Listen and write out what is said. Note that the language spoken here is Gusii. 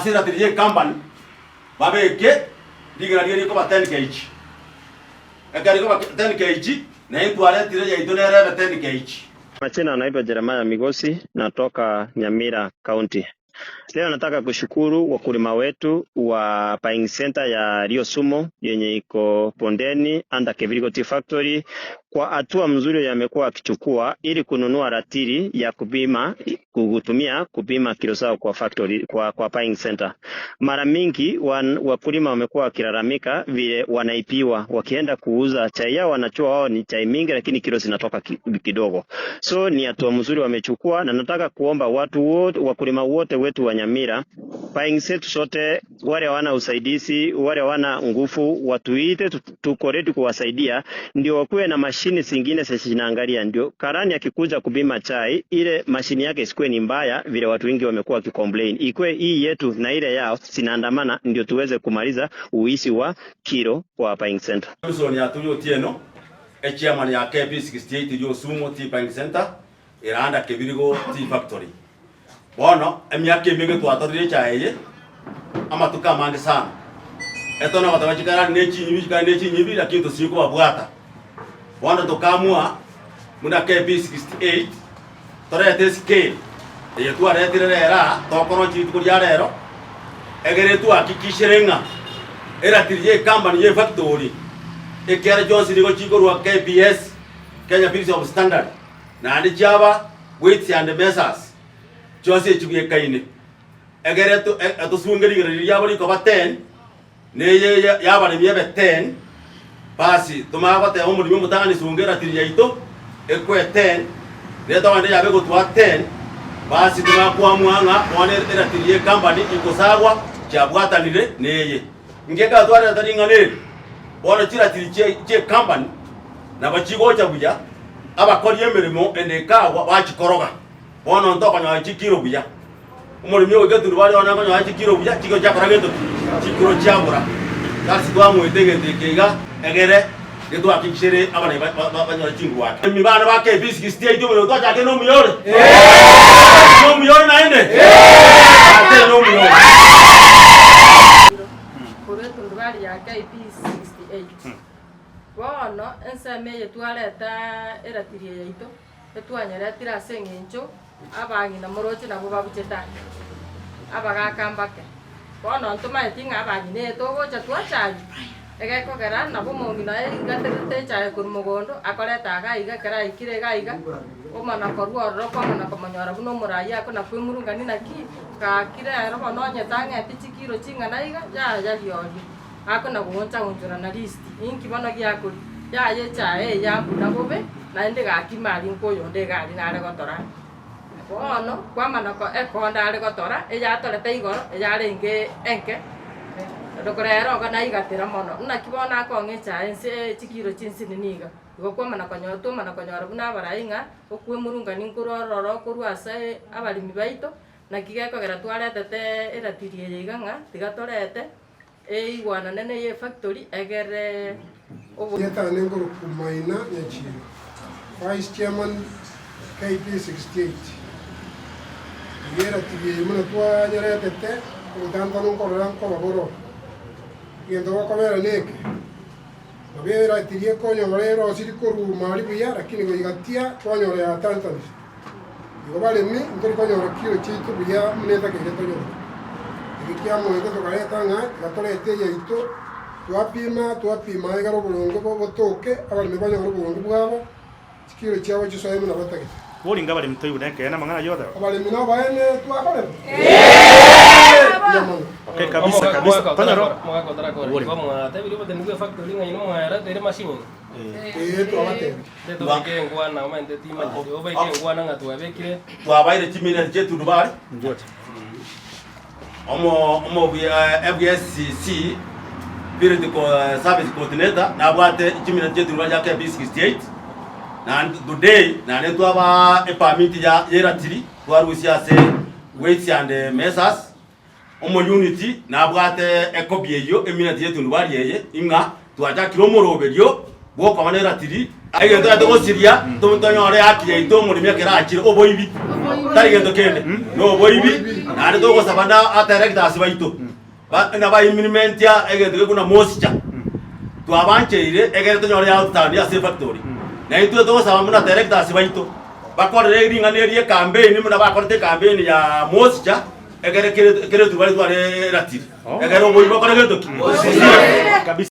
Ase eratiri y'ekambani babeke rigena riria rikoba 10 kg. Ekero rikoba 10 kg, na intwe aretire yaito nere ebe 10 kg. Majina naitwa Jeremiah Migosi natoka Nyamira County. Leo nataka kushukuru wakulima wetu wa buying center ya Rio Sumo yenye iko Bondeni under Kebirigo Tea Factory kwa hatua mzuri yamekuwa akichukua ili kununua ratili ya kupima kutumia kupima kilo zao kwa factory, kwa, kwa buying center. Mara mingi wan, wakulima wamekuwa wakilalamika vile wanaibiwa wakienda kuuza chai yao, wanachua wao ni chai mingi, lakini kilo zinatoka kidogo. So ni hatua mzuri wamechukua, na nataka kuomba watu wote, wakulima wote wetu wa Nyamira, buying zetu sote, wale hawana usaidizi, wale hawana nguvu, watuite, tuko ready kuwasaidia, ndio wakuwe na mashini zingine zinaangalia, ndio karani akikuja kupima chai ile mashini yake isikuwe ni mbaya vile watu wengi wamekuwa wakicomplain, ikuwe hii yetu na ile yao zinaandamana, ndio tuweze kumaliza uizi wa kilo kwa buying center. Wilson Aturi Otieno, echairman ya KB68 Riosumo Tea Buying Center, ere under Kebirigo Tea Factory. Bono emiaka emenge twatorire echae eye, amatuko amange sana. Etona goteba chikarani ne chinyibi chikarani ne chinyibi lakini tosinyi kobabwata. Bono tokaamua buna KB68 torete escale eye twaretire rero aa tokorochia rituko ria rero egere twahakikishere ng'a eratiri ya ecompany ya efactory ekiara chionsi nigo chikorwa KBS, Kenya Bureau of Standard, naende chiaba Weights and Measures chionsi echibwekaine egere tosunge rigena riria riabo rikoba 10 na eye y'abaremi ebe 10, basi tomanye goteba omoremi omotang'ani sunga eratiri yaito ekwe 10, na etogende yabe egotwa 10, basi tomanye koamua ng'a bono eratiri y'ecompany ekosagwa chiabwatanire neye. Inki ekero twareta ring'ana eri, bono chiratiri chi'ecompany nabo chigocha buya, abakori emeremo ende ekagwa bachikoroga, bono ntokonyora chikiro buya. Omoremi ogoika etundubari one akonyora chikiro buya, chikiro chiakora gento ki? Chikiro chiabora. Gasi twamoete egento eke iga, egere getwakikishere abaremi banyore chinguru ake. Abaremi bane ba KB60 yaito omoremo twachakire nomuya ore? Nomuya ore naende? Ate nomuya ore. Korwa etundubari ya KB68. Bono ensemo eye twareta eratiri eye yaito, etwanyeretire ase eng'encho Abang'ina moroche nabwo babuchete ake, abagaaka mbake. Bono ntomaeti ng'a abang'ina eye togocha twachaywa, egekogera nabo omong'ina oye aigaterete echaye korwa mogondo, akoreta iga iga ekero aikire iga iga, omana korwa ororo kwamana komonyora buna omoraia akona kwemurungania naki, gaki rero bono onye tang'eti chikiro ching'ana iga, yaya riorio. Akona gooncha-onchorana risiti, inki bono giakoria? Yaya echaye eye yambuna bobe, naende gaki mari nkoyonde iga aria nare gotora. Bono kwamana ko ekonda are gotora, eyatorete igoro, eyarenge enke, rero igo naigatera mono. Naki bono akong'a echaye nse chikiro chinsinini iga. Igo kwamana konyora twamana konyora buna abarai ng'a okwemurungania nkorwa ororo korwa ase abaremi baito, naki gekogera twaretete eratiri eye iga ng'a tiga torete. Eigwanane neye efactory egere obo. Erieta nengoroku Maina Nyachiro, Vice Chairman KP 68. Iga eratiri eye buna twanyeretete ogotantana nkorora nkoba bororo. Egento gokobera neke, nabo eratiri ekonyora erosiri korwa mari buya lakini goigatia twanyora yatantanire. Igo baremi ntori konyora kiro chiaito buya buna etakeire tonyore. Eke kiamoete tokareta ng'a tiga torete eyaito, twapima, twapima egere oboronge botoke, abaremi banyore oboronge bwabo, chikiro chiabo chisoe buna batagete. Boringe abaremi toigwe nekeene amang'ana ayio oteba. Abaremi nobaene twakorete? Mbuya mono. Okay kabisa kabisa tonyore Omogaka otarakora, Boringe. igo mwatebirie obotenenku bwe factory ng'a inwe mwaereteire machine. Ee, twabatebirie. Twabaire chimineti chi'etundubari, omo omo FSCC Field Service Coordinator nabwate chimineti chi'etundubari chia KB 68 naende today naende twabaa epermit ya y'eratiri twarusia ase Weights and Measures. Omouniti nabwate ekobi eyio emineti y'etundubari eye, ing'a twachakire omoroberio bw'okoba neratiri, egento totagete gosiria tonyore haki yaito omoremi ekero achire oboibi. Tari gento kende, noboibi, naende togosaba na adirectors baito, ba nabaimplimentia egento gekwo buna moisture. Twabancheire egere tonyore outturn ase efactory. Na intwe togosaba buna directors baito, bakorere ring'ana eri ecampaign buna bakorete ecampaign ya moisture, ekere kere kere eturubari tware eratiri. Ekero oboibi bokore gento ki? Kabisa.